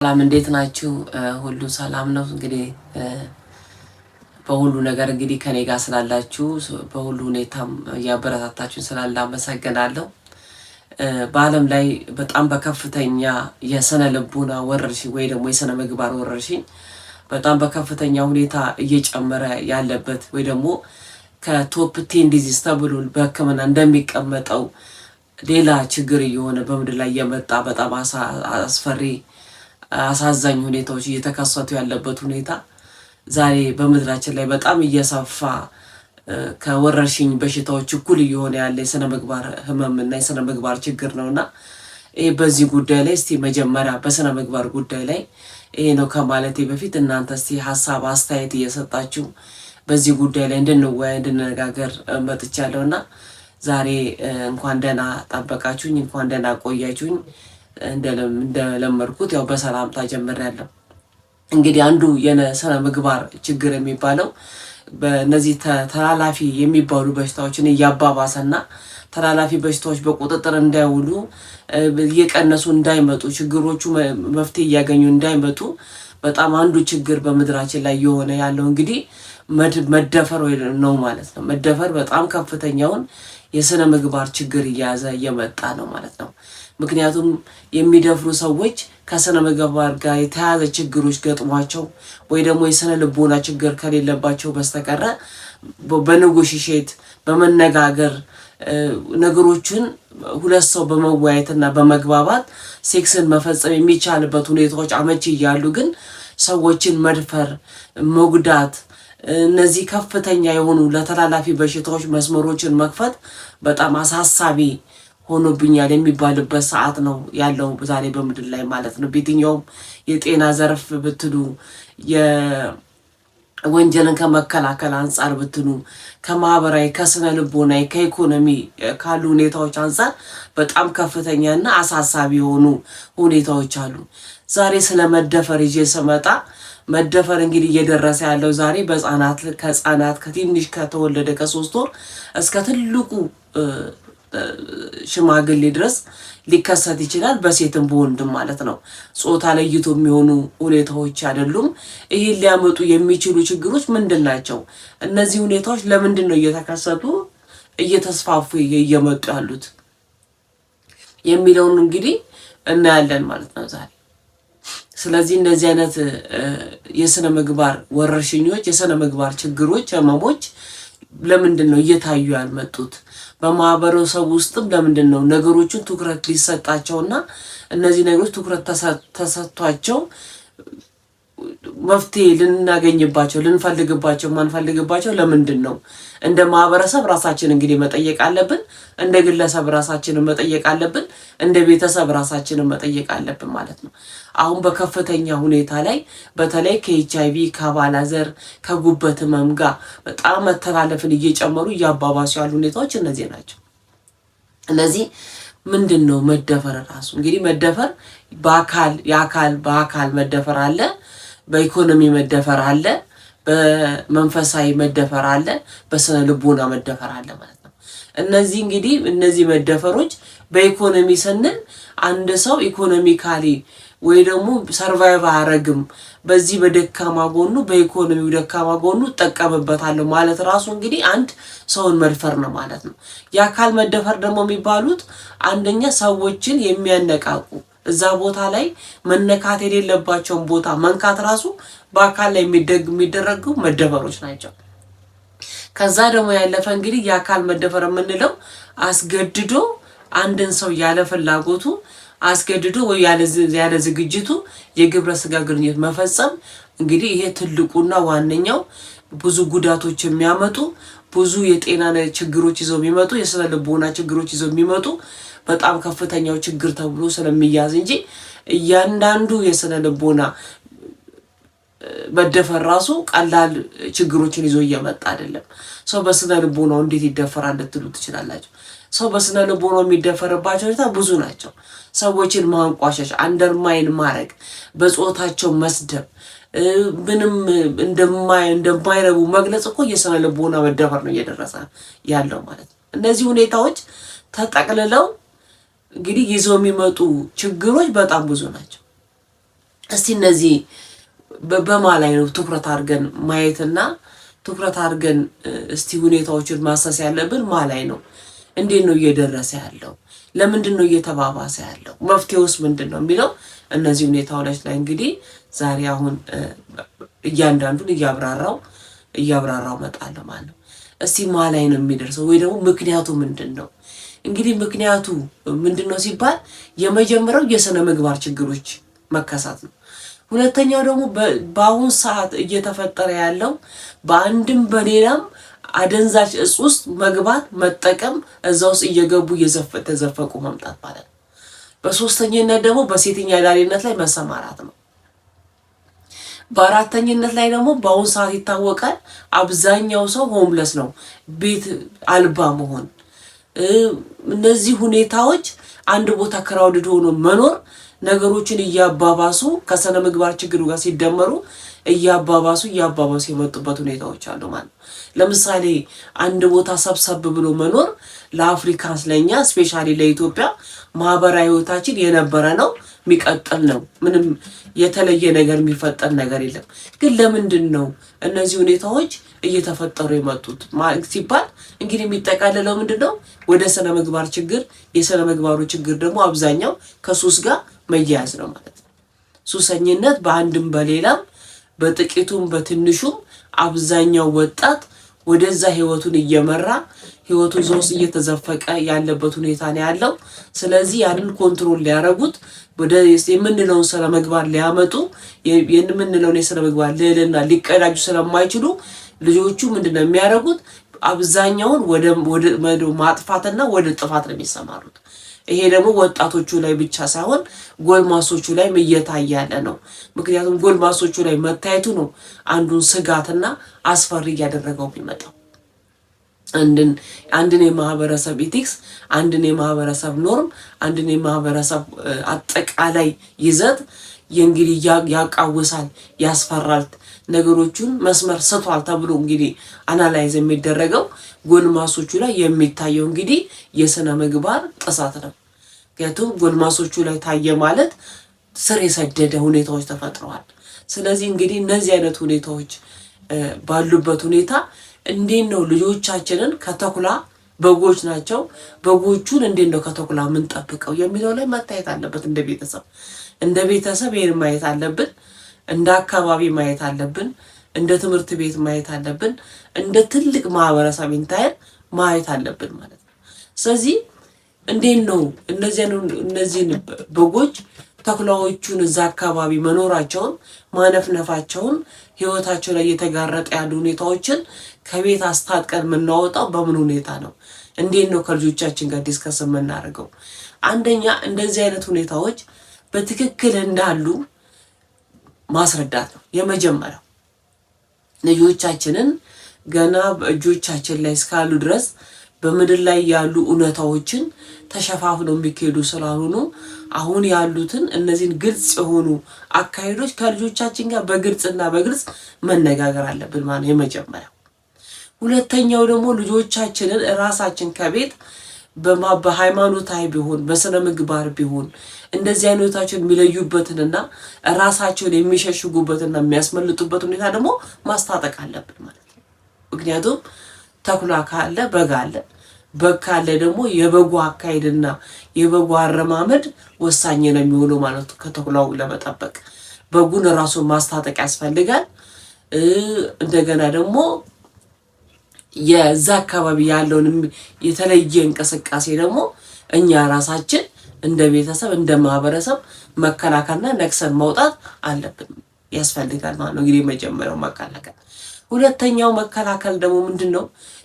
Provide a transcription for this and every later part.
ሰላም እንዴት ናችሁ? ሁሉ ሰላም ነው። እንግዲህ በሁሉ ነገር እንግዲህ ከኔ ጋር ስላላችሁ፣ በሁሉ ሁኔታም እያበረታታችሁን ስላለ አመሰግናለሁ። በዓለም ላይ በጣም በከፍተኛ የስነ ልቡና ወረርሽኝ ወይ ደግሞ የስነ ምግባር ወረርሽኝ በጣም በከፍተኛ ሁኔታ እየጨመረ ያለበት ወይ ደግሞ ከ top 10 disease ተብሎ በሕክምና እንደሚቀመጠው ሌላ ችግር እየሆነ በምድር ላይ እየመጣ በጣም አስፈሪ፣ አሳዛኝ ሁኔታዎች እየተከሰቱ ያለበት ሁኔታ ዛሬ በምድራችን ላይ በጣም እየሰፋ ከወረርሽኝ በሽታዎች እኩል እየሆነ ያለ የስነ ምግባር ህመም እና የስነ ምግባር ችግር ነው። እና ይሄ በዚህ ጉዳይ ላይ እስቲ መጀመሪያ በስነ ምግባር ጉዳይ ላይ ይሄ ነው ከማለቴ በፊት እናንተ እስቲ ሀሳብ አስተያየት እየሰጣችሁ በዚህ ጉዳይ ላይ እንድንወያይ፣ እንድንነጋገር መጥቻለሁ። እና ዛሬ እንኳን ደህና ጠበቃችሁኝ፣ እንኳን ደህና ቆያችሁኝ። እንደለመድኩት ያው በሰላምታ ጀምሬያለሁ። እንግዲህ አንዱ የስነ ምግባር ችግር የሚባለው በእነዚህ ተላላፊ የሚባሉ በሽታዎችን እያባባሰና ተላላፊ በሽታዎች በቁጥጥር እንዳይውሉ፣ እየቀነሱ እንዳይመጡ፣ ችግሮቹ መፍትሄ እያገኙ እንዳይመጡ በጣም አንዱ ችግር በምድራችን ላይ እየሆነ ያለው እንግዲህ መደፈር ነው ማለት ነው። መደፈር በጣም ከፍተኛውን የስነ ምግባር ችግር እየያዘ እየመጣ ነው ማለት ነው። ምክንያቱም የሚደፍሩ ሰዎች ከስነ ምግባር ጋር የተያያዘ ችግሮች ገጥሟቸው ወይ ደግሞ የስነ ልቦና ችግር ከሌለባቸው በስተቀረ በ negotiate፣ በመነጋገር፣ ነገሮችን ሁለት ሰው በመወያየትና በመግባባት ሴክስን መፈጸም የሚቻልበት ሁኔታዎች አመቺ እያሉ ግን ሰዎችን መድፈር፣ መጉዳት፣ እነዚህ ከፍተኛ የሆኑ ለተላላፊ በሽታዎች መስመሮችን መክፈት በጣም አሳሳቢ ሆኖብኛል የሚባልበት ሰዓት ነው ያለው ዛሬ በምድር ላይ ማለት ነው። በየትኛውም የጤና ዘርፍ ብትሉ፣ የወንጀልን ከመከላከል አንጻር ብትሉ፣ ከማህበራዊ፣ ከስነ ልቦናዊ፣ ከኢኮኖሚ ካሉ ሁኔታዎች አንጻር በጣም ከፍተኛና አሳሳቢ የሆኑ ሁኔታዎች አሉ። ዛሬ ስለ መደፈር ይዤ ስመጣ መደፈር እንግዲህ እየደረሰ ያለው ዛሬ በህጻናት፣ ከህጻናት ከትንሽ ከተወለደ ከ3 ወር እስከ ትልቁ ሽማግሌ ድረስ ሊከሰት ይችላል። በሴትም በወንድም ማለት ነው። ጾታ ለይቶ የሚሆኑ ሁኔታዎች አይደሉም። ይህን ሊያመጡ የሚችሉ ችግሮች ምንድን ናቸው? እነዚህ ሁኔታዎች ለምንድን ነው እየተከሰቱ እየተስፋፉ እየመጡ ያሉት የሚለውን እንግዲህ እናያለን ማለት ነው ዛሬ። ስለዚህ እንደዚህ አይነት የስነ ምግባር ወረርሽኞች፣ የስነ ምግባር ችግሮች፣ ህመሞች ለምንድን ነው እየታዩ ያልመጡት? በማህበረሰቡ ውስጥም ለምንድን ነው ነገሮችን ትኩረት ሊሰጣቸውና እነዚህ ነገሮች ትኩረት ተሰጥቷቸው መፍትሄ ልናገኝባቸው ልንፈልግባቸው የማንፈልግባቸው ለምንድን ነው? እንደ ማህበረሰብ ራሳችን እንግዲህ መጠየቅ አለብን። እንደ ግለሰብ ራሳችንን መጠየቅ አለብን። እንደ ቤተሰብ ራሳችንን መጠየቅ አለብን ማለት ነው። አሁን በከፍተኛ ሁኔታ ላይ በተለይ ከኤችአይቪ፣ ከአባላዘር፣ ከጉበት ህመም ጋር በጣም መተላለፍን እየጨመሩ እያባባሱ ያሉ ሁኔታዎች እነዚህ ናቸው። እነዚህ ምንድን ነው መደፈር ራሱ? እንግዲህ መደፈር በአካል የአካል በአካል መደፈር አለ፣ በኢኮኖሚ መደፈር አለ፣ በመንፈሳዊ መደፈር አለ፣ በስነ ልቦና መደፈር አለ ማለት ነው። እነዚህ እንግዲህ እነዚህ መደፈሮች በኢኮኖሚ ስንል አንድ ሰው economically ወይ ደግሞ survive አያረግም፣ በዚህ በደካማ ጎኑ፣ በኢኮኖሚው ደካማ ጎኑ እጠቀምበታለሁ ማለት ራሱ እንግዲህ አንድ ሰውን መድፈር ነው ማለት ነው። የአካል መደፈር ደግሞ የሚባሉት አንደኛ ሰዎችን የሚያነቃቁ እዛ ቦታ ላይ መነካት የሌለባቸውን ቦታ መንካት ራሱ በአካል ላይ የሚደረጉ መደፈሮች ናቸው። ከዛ ደግሞ ያለፈ እንግዲህ የአካል መደፈር የምንለው አስገድዶ አንድን ሰው ያለ ፍላጎቱ አስገድዶ ወይ ያለ ዝግጅቱ የግብረ ስጋ ግንኙነት መፈጸም። እንግዲህ ይሄ ትልቁና ዋነኛው ብዙ ጉዳቶች የሚያመጡ፣ ብዙ የጤና ችግሮች ይዘው የሚመጡ፣ የስነ ልቦና ችግሮች ይዘው የሚመጡ በጣም ከፍተኛው ችግር ተብሎ ስለሚያዝ እንጂ እያንዳንዱ የስነ ልቦና መደፈር ራሱ ቀላል ችግሮችን ይዞ እየመጣ አይደለም። ሰው በስነ ልቦናው እንዴት ይደፈራል ልትሉ ትችላላችሁ። ሰው በስነ ልቦናው የሚደፈርባቸው ሁኔታ ብዙ ናቸው። ሰዎችን ማንቋሸሽ፣ undermine ማድረግ፣ በጾታቸው መስደብ፣ ምንም እንደማይረቡ መግለጽ እኮ የስነ ልቦና መደፈር ነው እየደረሰ ያለው ማለት ነው። እነዚህ ሁኔታዎች ተጠቅልለው እንግዲህ ይዘው የሚመጡ ችግሮች በጣም ብዙ ናቸው። እስቲ እነዚህ በማ ላይ ነው ትኩረት አድርገን ማየትና ትኩረት አድርገን እስቲ ሁኔታዎችን ማሰስ ያለብን ማ ላይ ነው? እንዴት ነው እየደረሰ ያለው? ለምንድን ነው እየተባባሰ ያለው? መፍትሄውስ ምንድን ነው የሚለው እነዚህ ሁኔታዎች ላይ እንግዲህ ዛሬ አሁን እያንዳንዱን እያብራራው እመጣለሁ ማለት ነው። እስቲ ማ ላይ ነው የሚደርሰው ወይ ደግሞ ምክንያቱ ምንድን ነው? እንግዲህ ምክንያቱ ምንድን ነው ሲባል የመጀመሪያው የስነ ምግባር ችግሮች መከሰት ነው። ሁለተኛው ደግሞ በአሁን ሰዓት እየተፈጠረ ያለው በአንድም በሌላም አደንዛዥ እጽ ውስጥ መግባት፣ መጠቀም፣ እዛ ውስጥ እየገቡ እየተዘፈቁ መምጣት ማለት ነው። በሶስተኝነት ደግሞ በሴተኛ አዳሪነት ላይ መሰማራት ነው። በአራተኝነት ላይ ደግሞ በአሁን ሰዓት ይታወቃል፣ አብዛኛው ሰው homeless ነው፣ ቤት አልባ መሆን። እነዚህ ሁኔታዎች አንድ ቦታ crowded ሆኖ መኖር ነገሮችን እያባባሱ ከስነ ምግባር ችግሩ ጋር ሲደመሩ እያባባሱ እያባባሱ የመጡበት ሁኔታዎች አሉ ማለት ነው። ለምሳሌ አንድ ቦታ ሰብሰብ ብሎ መኖር ለ Africans፣ ለእኛ especially ለኢትዮጵያ ማህበራዊ ህይወታችን የነበረ ነው፣ የሚቀጥል ነው። ምንም የተለየ ነገር የሚፈጠር ነገር የለም። ግን ለምንድን ነው እነዚህ ሁኔታዎች እየተፈጠሩ የመጡት ሲባል እንግዲህ የሚጠቃለለው ምንድን ነው? ወደ ስነ ምግባር ችግር። የስነ ምግባሩ ችግር ደግሞ አብዛኛው ከሱስ ጋር መያያዝ ነው ማለት ነው። ሱሰኝነት በአንድም በሌላም በጥቂቱም በትንሹም አብዛኛው ወጣት ወደዛ ህይወቱን እየመራ ህይወቱ እዛ ውስጥ እየተዘፈቀ ያለበት ሁኔታ ነው ያለው። ስለዚህ ያንን control ሊያደርጉት ወደ የምንለውን ስነ ምግባር ሊያመጡ የምንለውን የስነ ምግባር ልዕልና ሊቀዳጁ ስለማይችሉ ልጆቹ ምንድን ነው የሚያደርጉት? አብዛኛውን ወደ ማጥፋትና ወደ ጥፋት ነው የሚሰማሩት። ይሄ ደግሞ ወጣቶቹ ላይ ብቻ ሳይሆን ጎልማሶቹ ላይም እየታየ ያለ ነው። ምክንያቱም ጎልማሶቹ ላይ መታየቱ ነው አንዱን ስጋትና አስፈሪ እያደረገው የሚመጣው። አንድን የማህበረሰብ ethics፣ አንድን የማህበረሰብ norm፣ አንድን የማህበረሰብ አጠቃላይ ይዘት እንግዲህ ያቃውሳል፣ ያስፈራል፣ ነገሮቹን መስመር ስቷል ተብሎ እንግዲህ analyze የሚደረገው ጎልማሶቹ ላይ የሚታየው እንግዲህ የስነ ምግባር ጥሰት ነው። ምክንያቱም ጎልማሶቹ ላይ ታየ ማለት ስር የሰደደ ሁኔታዎች ተፈጥረዋል። ስለዚህ እንግዲህ እነዚህ አይነት ሁኔታዎች ባሉበት ሁኔታ እንዴት ነው ልጆቻችንን ከተኩላ፣ በጎች ናቸው፣ በጎቹን እንዴት ነው ከተኩላ የምንጠብቀው የሚለው ላይ መታየት አለበት። እንደ ቤተሰብ ይሄን ማየት አለብን። እንደ አካባቢ ማየት አለብን። እንደ ትምህርት ቤት ማየት አለብን። እንደ ትልቅ ማህበረሰብ entire ማየት አለብን ማለት ነው። ስለዚህ እንዴት ነው እነዚህን በጎች ተኩላዎቹን እዛ አካባቢ መኖራቸውን፣ ማነፍነፋቸውን፣ ህይወታቸው ላይ እየተጋረጠ ያሉ ሁኔታዎችን ከቤት አስታጥቀን የምናወጣው በምን ሁኔታ ነው? እንዴት ነው ከልጆቻችን ጋር discuss የምናደርገው? አንደኛ እንደዚህ አይነት ሁኔታዎች በትክክል እንዳሉ ማስረዳት ነው የመጀመሪያው። ልጆቻችንን ገና በእጆቻችን ላይ እስካሉ ድረስ በምድር ላይ ያሉ እውነታዎችን ተሸፋፍነው የሚካሄዱ ስላልሆኑ አሁን ያሉትን እነዚህን ግልጽ የሆኑ አካሄዶች ከልጆቻችን ጋር በግልጽና በግልጽ መነጋገር አለብን ማለት ነው የመጀመሪያው። ሁለተኛው ደግሞ ልጆቻችንን ራሳችን ከቤት በሃይማኖታዊ ቢሆን፣ በስነ ምግባር ቢሆን እንደዚህ አይነታቸውን የሚለዩበትንና ራሳቸውን የሚሸሽጉበትና የሚያስመልጡበት ሁኔታ ደግሞ ማስታጠቅ አለብን ማለት ነው። ምክንያቱም ተኩላ ካለ በግ አለ። በግ ካለ ደግሞ የበጉ አካሄድና የበጉ አረማመድ ወሳኝ ነው የሚሆነው ማለት ነው። ከተኩላው ለመጠበቅ በጉን ራሱን ማስታጠቅ ያስፈልጋል። እንደገና ደግሞ የዛ አካባቢ ያለውን የተለየ እንቅስቃሴ ደግሞ እኛ ራሳችን እንደ ቤተሰብ፣ እንደ ማህበረሰብ መከላከልና ነቅሰን መውጣት አለብን፣ ያስፈልጋል ማለት ነው። እንግዲህ የመጀመሪያው መከላከል። ሁለተኛው መከላከል ደግሞ ምንድን ነው?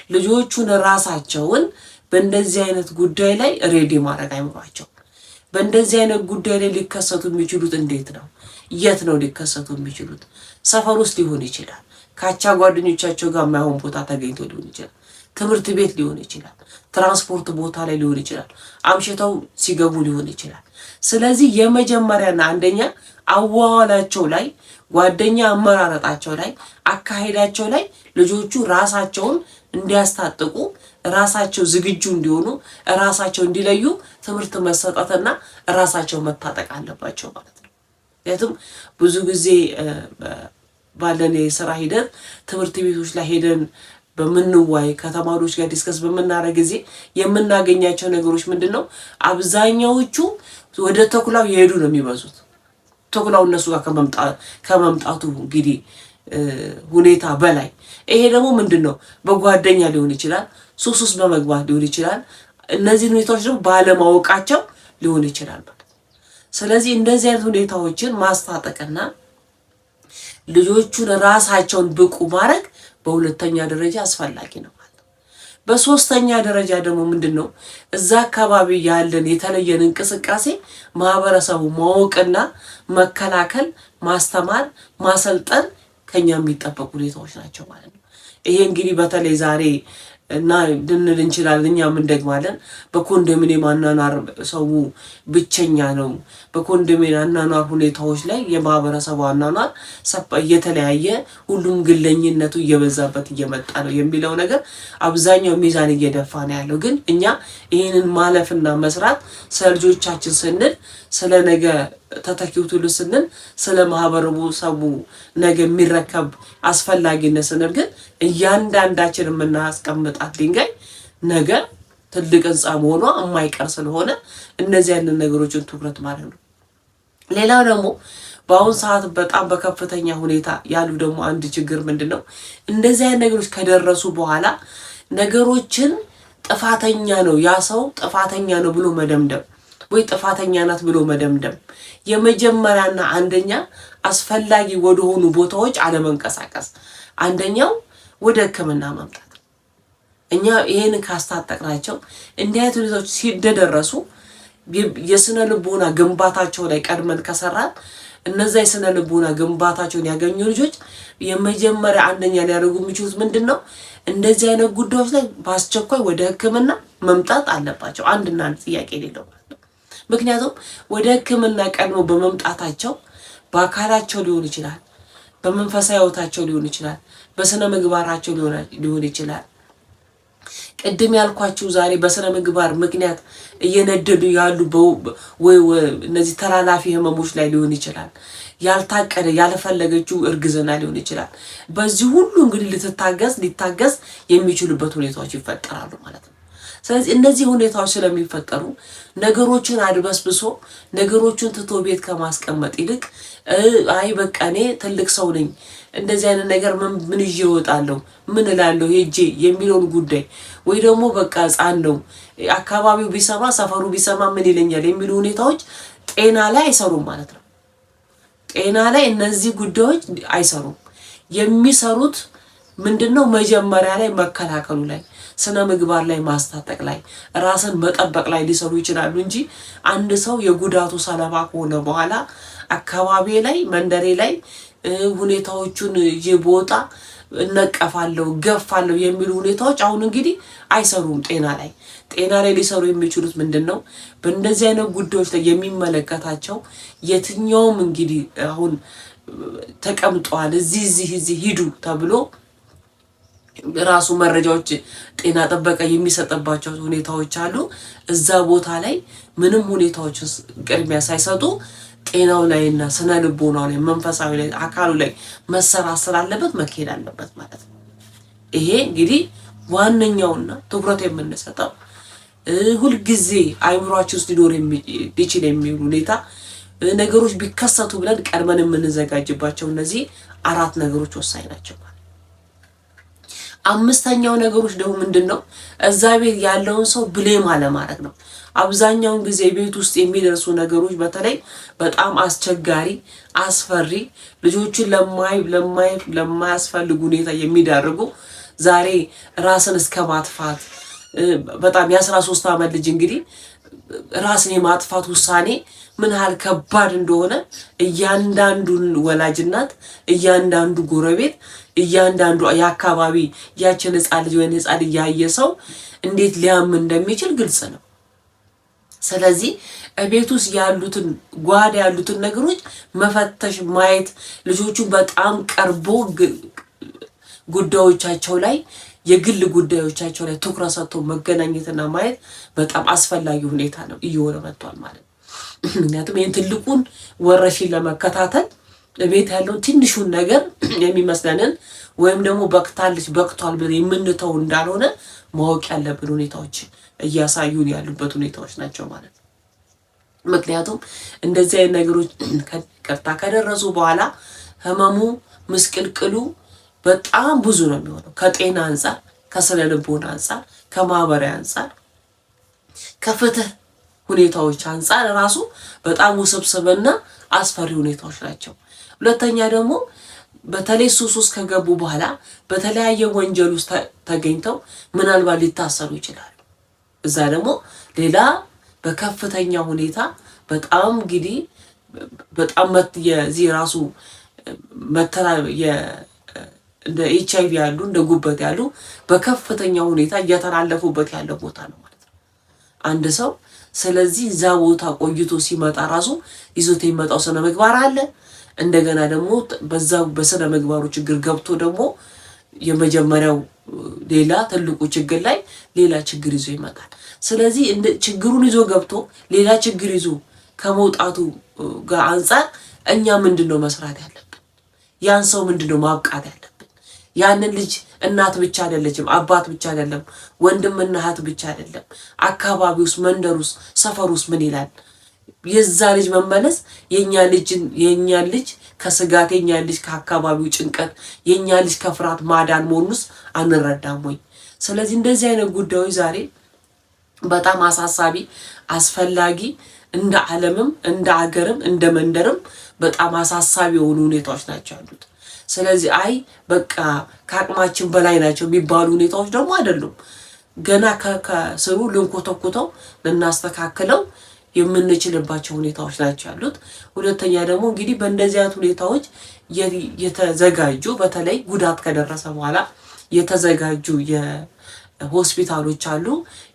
ልጆቹን ራሳቸውን በእንደዚህ አይነት ጉዳይ ላይ ready ማድረግ አይምሯቸው። በእንደዚህ አይነት ጉዳይ ላይ ሊከሰቱ የሚችሉት እንዴት ነው? የት ነው ሊከሰቱ የሚችሉት? ሰፈር ውስጥ ሊሆን ይችላል። ካቻ ጓደኞቻቸው ጋር የማይሆን ቦታ ተገኝቶ ሊሆን ይችላል። ትምህርት ቤት ሊሆን ይችላል። ትራንስፖርት ቦታ ላይ ሊሆን ይችላል። አምሽተው ሲገቡ ሊሆን ይችላል። ስለዚህ የመጀመሪያና አንደኛ አዋዋላቸው ላይ፣ ጓደኛ አመራረጣቸው ላይ፣ አካሄዳቸው ላይ ልጆቹ ራሳቸውን እንዲያስታጥቁ፣ ራሳቸው ዝግጁ እንዲሆኑ፣ ራሳቸው እንዲለዩ ትምህርት መሰጠትና ራሳቸው መታጠቅ አለባቸው ማለት ነው። ምክንያቱም ብዙ ጊዜ ባለን የስራ ሂደት ትምህርት ቤቶች ላይ ሄደን በምንዋይ ከተማሪዎች ጋር discuss በምናደርግ ጊዜ የምናገኛቸው ነገሮች ምንድን ነው? አብዛኛዎቹ ወደ ተኩላው የሄዱ ነው የሚበዙት። ተኩላው እነሱ ጋር ከመምጣቱ እንግዲህ ሁኔታ በላይ ይሄ ደግሞ ምንድን ነው? በጓደኛ ሊሆን ይችላል፣ ሱስ ውስጥ በመግባት ሊሆን ይችላል። እነዚህን ሁኔታዎች ደግሞ ባለማወቃቸው ሊሆን ይችላል ማለት ነው። ስለዚህ እንደዚህ አይነት ሁኔታዎችን ማስታጠቅና ልጆቹን ራሳቸውን ብቁ ማድረግ በሁለተኛ ደረጃ አስፈላጊ ነው ማለት ነው። በሶስተኛ ደረጃ ደግሞ ምንድን ነው እዛ አካባቢ ያለን የተለየን እንቅስቃሴ ማህበረሰቡ ማወቅና መከላከል፣ ማስተማር፣ ማሰልጠን ከኛ የሚጠበቁ ሁኔታዎች ናቸው ማለት ነው። ይሄ እንግዲህ በተለይ ዛሬ እና ልንል እንችላለን፣ እኛም እንደግማለን። በኮንዶሚኒየም አኗኗር ሰው ብቸኛ ነው። በኮንዶሚኒየም አኗኗር ሁኔታዎች ላይ የማህበረሰቡ አኗኗር እየተለያየ ሁሉም ግለኝነቱ እየበዛበት እየመጣ ነው የሚለው ነገር አብዛኛው ሚዛን እየደፋ ነው ያለው። ግን እኛ ይህንን ማለፍና መስራት ስለ ልጆቻችን ስንል፣ ስለ ነገ ተተኪው ትውልድ ስንል፣ ስለ ማህበረሰቡ ነገ የሚረከብ አስፈላጊነት ስንል ግን እያንዳንዳችን የምናስቀምጣት ድንጋይ ነገ ትልቅ ህንፃ መሆኗ የማይቀር ስለሆነ እነዚህ ያንን ነገሮችን ትኩረት ማለት ነው። ሌላው ደግሞ በአሁን ሰዓት በጣም በከፍተኛ ሁኔታ ያሉ ደግሞ አንድ ችግር ምንድን ነው? እንደዚህ አይነት ነገሮች ከደረሱ በኋላ ነገሮችን ጥፋተኛ ነው ያ ሰው ጥፋተኛ ነው ብሎ መደምደም ወይ ጥፋተኛ ናት ብሎ መደምደም፣ የመጀመሪያና አንደኛ አስፈላጊ ወደሆኑ ቦታዎች አለመንቀሳቀስ፣ አንደኛው ወደ ሕክምና መምጣት። እኛ ይህን ካስታጠቅናቸው እንዲህ አይነት ሁኔታዎች ሲደደረሱ የስነ ልቦና ግንባታቸው ላይ ቀድመን ከሰራን እነዛ የስነ ልቦና ግንባታቸውን ያገኙ ልጆች የመጀመሪያ አንደኛ ሊያደርጉ የሚችሉት ምንድን ነው? እንደዚህ አይነት ጉዳዮች ላይ በአስቸኳይ ወደ ሕክምና መምጣት አለባቸው። አንድና አንድ ጥያቄ የሌለው ማለት ነው። ምክንያቱም ወደ ሕክምና ቀድሞ በመምጣታቸው በአካላቸው ሊሆን ይችላል፣ በመንፈሳዊ ሕይወታቸው ሊሆን ይችላል፣ በስነ ምግባራቸው ሊሆን ይችላል። ቅድም ያልኳችሁ ዛሬ በስነ ምግባር ምክንያት እየነደዱ ያሉ ወይ እነዚህ ተላላፊ ህመሞች ላይ ሊሆን ይችላል። ያልታቀደ ያልፈለገችው እርግዝና ሊሆን ይችላል። በዚህ ሁሉ እንግዲህ ልትታገዝ ሊታገዝ የሚችሉበት ሁኔታዎች ይፈጠራሉ ማለት ነው። ስለዚህ እነዚህ ሁኔታዎች ስለሚፈጠሩ ነገሮችን አድበስብሶ ነገሮችን ትቶ ቤት ከማስቀመጥ ይልቅ አይ በቃ እኔ ትልቅ ሰው ነኝ፣ እንደዚህ አይነት ነገር ምን ይዤ እወጣለሁ፣ ምን እላለሁ ሄጄ የሚለውን ጉዳይ ወይ ደግሞ በቃ ሕፃን ነው አካባቢው ቢሰማ ሰፈሩ ቢሰማ ምን ይለኛል የሚሉ ሁኔታዎች ጤና ላይ አይሰሩም ማለት ነው። ጤና ላይ እነዚህ ጉዳዮች አይሰሩም። የሚሰሩት ምንድን ነው? መጀመሪያ ላይ መከላከሉ ላይ፣ ስነ ምግባር ላይ ማስታጠቅ ላይ፣ ራስን መጠበቅ ላይ ሊሰሩ ይችላሉ እንጂ አንድ ሰው የጉዳቱ ሰለባ ከሆነ በኋላ አካባቢ ላይ መንደሬ ላይ ሁኔታዎቹን ይዤ ብወጣ እነቀፋለሁ፣ ገፋለሁ የሚሉ ሁኔታዎች አሁን እንግዲህ አይሰሩም። ጤና ላይ ሊሰሩ የሚችሉት ምንድን ነው? በእንደዚህ አይነት ጉዳዮች ላይ የሚመለከታቸው የትኛውም እንግዲህ አሁን ተቀምጠዋል፣ እዚህ እዚህ እዚህ ሂዱ ተብሎ ራሱ መረጃዎች ጤና ጥበቃ የሚሰጥባቸው ሁኔታዎች አሉ። እዛ ቦታ ላይ ምንም ሁኔታዎችን ቅድሚያ ሳይሰጡ ጤናው ላይና ስነ ልቦናው ላይ መንፈሳዊ ላይ አካሉ ላይ መሰራት ስላለበት መካሄድ አለበት ማለት ነው። ይሄ እንግዲህ ዋነኛውና ትኩረት የምንሰጠው ሁልጊዜ አይምሯችን ውስጥ ሊኖር ሊችል የሚል ሁኔታ ነገሮች ቢከሰቱ ብለን ቀድመን የምንዘጋጅባቸው እነዚህ አራት ነገሮች ወሳኝ ናቸው። አምስተኛው ነገሮች ደግሞ ምንድን ነው? እዛ ቤት ያለውን ሰው blame አለማድረግ ነው። አብዛኛውን ጊዜ ቤት ውስጥ የሚደርሱ ነገሮች በተለይ በጣም አስቸጋሪ፣ አስፈሪ፣ ልጆችን ለማያስፈልጉ ሁኔታ የሚዳርጉ ዛሬ ራስን እስከ ማጥፋት በጣም የ13 ዓመት ልጅ እንግዲህ ራስን የማጥፋት ውሳኔ ምን ያህል ከባድ እንደሆነ እያንዳንዱን ወላጅ እናት፣ እያንዳንዱ ጎረቤት፣ እያንዳንዱ የአካባቢ ያችን ሕፃን ልጅ ወይም ሕፃን ልጅ ያየ ሰው እንዴት ሊያምን እንደሚችል ግልጽ ነው። ስለዚህ ቤት ውስጥ ያሉትን ጓዳ ያሉትን ነገሮች መፈተሽ፣ ማየት፣ ልጆቹን በጣም ቀርቦ ጉዳዮቻቸው ላይ የግል ጉዳዮቻቸው ላይ ትኩረት ሰጥቶ መገናኘትና ማየት በጣም አስፈላጊ ሁኔታ ነው እየሆነ መጥቷል ማለት ነው። ምክንያቱም ይህን ትልቁን ወረርሽኝ ለመከታተል ቤት ያለውን ትንሹን ነገር የሚመስለንን ወይም ደግሞ በቅታለች በቅቷል ብለን የምንተው እንዳልሆነ ማወቅ ያለብን ሁኔታዎች እያሳዩን ያሉበት ሁኔታዎች ናቸው ማለት ነው። ምክንያቱም እንደዚህ አይነት ነገሮች ቅርታ ከደረሱ በኋላ ህመሙ ምስቅልቅሉ በጣም ብዙ ነው የሚሆነው። ከጤና አንጻር፣ ከስነ ልቦና አንጻር፣ ከማህበራዊ አንጻር፣ ከፍትህ ሁኔታዎች አንጻር ራሱ በጣም ውስብስብና አስፈሪ ሁኔታዎች ናቸው። ሁለተኛ ደግሞ በተለይ ሱስ ውስጥ ከገቡ በኋላ በተለያየ ወንጀል ውስጥ ተገኝተው ምናልባት ሊታሰሩ ይችላሉ። እዛ ደግሞ ሌላ በከፍተኛ ሁኔታ በጣም እንግዲህ በጣም የዚህ ራሱ መተላ እንደ HIV ያሉ፣ እንደ ጉበት ያሉ በከፍተኛ ሁኔታ እየተላለፉበት ያለ ቦታ ነው ማለት ነው አንድ ሰው። ስለዚህ እዛ ቦታ ቆይቶ ሲመጣ ራሱ ይዞት የሚመጣው ስነ ምግባር አለ። እንደገና ደግሞ በዛ በስነ ምግባሩ ችግር ገብቶ ደግሞ የመጀመሪያው ሌላ ትልቁ ችግር ላይ ሌላ ችግር ይዞ ይመጣል። ስለዚህ ችግሩን ይዞ ገብቶ ሌላ ችግር ይዞ ከመውጣቱ ጋር አንጻር እኛ ምንድን ነው መስራት ያለብን? ያን ሰው ምንድን ነው ማብቃት ያለብን? ያንን ልጅ እናት ብቻ አይደለችም፣ አባት ብቻ አይደለም፣ ወንድምና እህት ብቻ አይደለም። አካባቢ ውስጥ፣ መንደር ውስጥ፣ ሰፈር ውስጥ ምን ይላል? የዛ ልጅ መመለስ የኛ ልጅ ከስጋት፣ የኛ ልጅ ከአካባቢው ጭንቀት፣ የኛ ልጅ ከፍርሃት ማዳን መሆኑን ውስጥ አንረዳም ወይ? ስለዚህ እንደዚህ አይነት ጉዳዮች ዛሬ በጣም አሳሳቢ፣ አስፈላጊ፣ እንደ ዓለምም እንደ አገርም እንደ መንደርም በጣም አሳሳቢ የሆኑ ሁኔታዎች ናቸው ያሉት። ስለዚህ አይ በቃ ከአቅማችን በላይ ናቸው የሚባሉ ሁኔታዎች ደግሞ አይደሉም። ገና ከስሩ ልንኮተኩተው ልናስተካክለው የምንችልባቸው ሁኔታዎች ናቸው ያሉት። ሁለተኛ ደግሞ እንግዲህ በእንደዚህ አይነት ሁኔታዎች የተዘጋጁ፣ በተለይ ጉዳት ከደረሰ በኋላ የተዘጋጁ የሆስፒታሎች አሉ።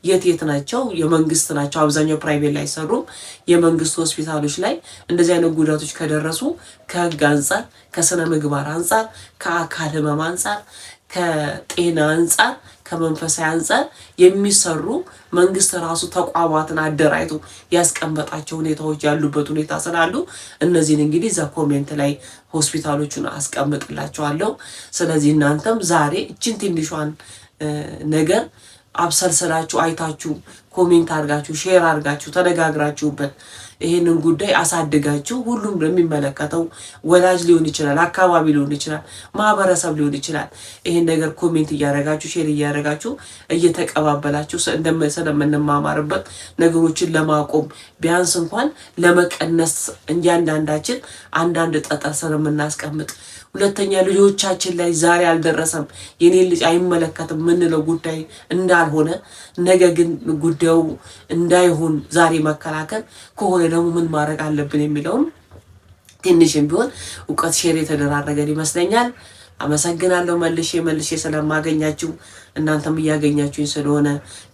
የት የት ናቸው? የመንግስት ናቸው። አብዛኛው private ላይ አይሰሩም። የመንግስት ሆስፒታሎች ላይ እንደዚህ አይነት ጉዳቶች ከደረሱ ከህግ አንጻር፣ ከስነ ምግባር አንጻር፣ ከአካል ህመም አንጻር፣ ከጤና አንጻር፣ ከመንፈሳዊ አንጻር የሚሰሩ መንግስት ራሱ ተቋማትን አደራጅቶ ያስቀመጣቸው ሁኔታዎች ያሉበት ሁኔታ ስላሉ እነዚህን እንግዲህ እዛ comment ላይ ሆስፒታሎቹን አስቀምጥላቸዋለሁ። ስለዚህ እናንተም ዛሬ እችን ትንሿን ነገር አብሰልሰላችሁ አይታችሁ፣ comment አድርጋችሁ፣ share አድርጋችሁ፣ ተነጋግራችሁበት፣ ይሄንን ጉዳይ አሳድጋችሁ ሁሉም ለሚመለከተው ወላጅ ሊሆን ይችላል፣ አካባቢ ሊሆን ይችላል፣ ማህበረሰብ ሊሆን ይችላል። ይሄን ነገር comment እያደረጋችሁ፣ share እያደረጋችሁ፣ እየተቀባበላችሁ ስለምንማማርበት ነገሮችን ለማቆም ቢያንስ እንኳን ለመቀነስ እያንዳንዳችን አንዳንድ ጠጠር ስለምናስቀምጥ፣ ሁለተኛ ልጆቻችን ላይ ዛሬ አልደረሰም፣ የኔ ልጅ አይመለከትም የምንለው ጉዳይ እንዳልሆነ፣ ነገ ግን ጉዳዩ እንዳይሆን ዛሬ መከላከል ከሆነ ደግሞ ምን ማድረግ አለብን የሚለውን ትንሽም ቢሆን እውቀት share የተደራረገን ይመስለኛል። አመሰግናለሁ። መልሼ መልሼ ስለማገኛችሁ፣ እናንተም እያገኛችሁኝ ስለሆነ፣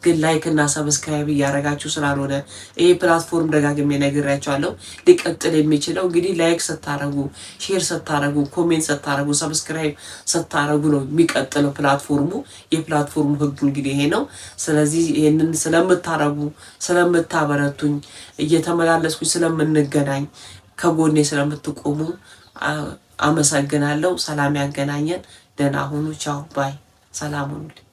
ግን like እና subscribe እያደረጋችሁ ስላልሆነ፣ ይህ platform ደጋግሜ ነግሬያችኋለሁ። ሊቀጥል የሚችለው እንግዲህ like ስታረጉ፣ share ስታረጉ፣ comment ስታረጉ፣ subscribe ስታረጉ ነው የሚቀጥለው platform ኡ። የ platform ኡ ህግ እንግዲህ ይሄ ነው። ስለዚህ ይህንን ስለምታረጉ፣ ስለምታበረቱኝ፣ እየተመላለስኩኝ ስለምንገናኝ፣ ከጎኔ ስለምትቆሙ አመሰግናለሁ። ሰላም ያገናኘን። ደህና ሁኑ። ቻው bye። ሰላም ሁኑልኝ።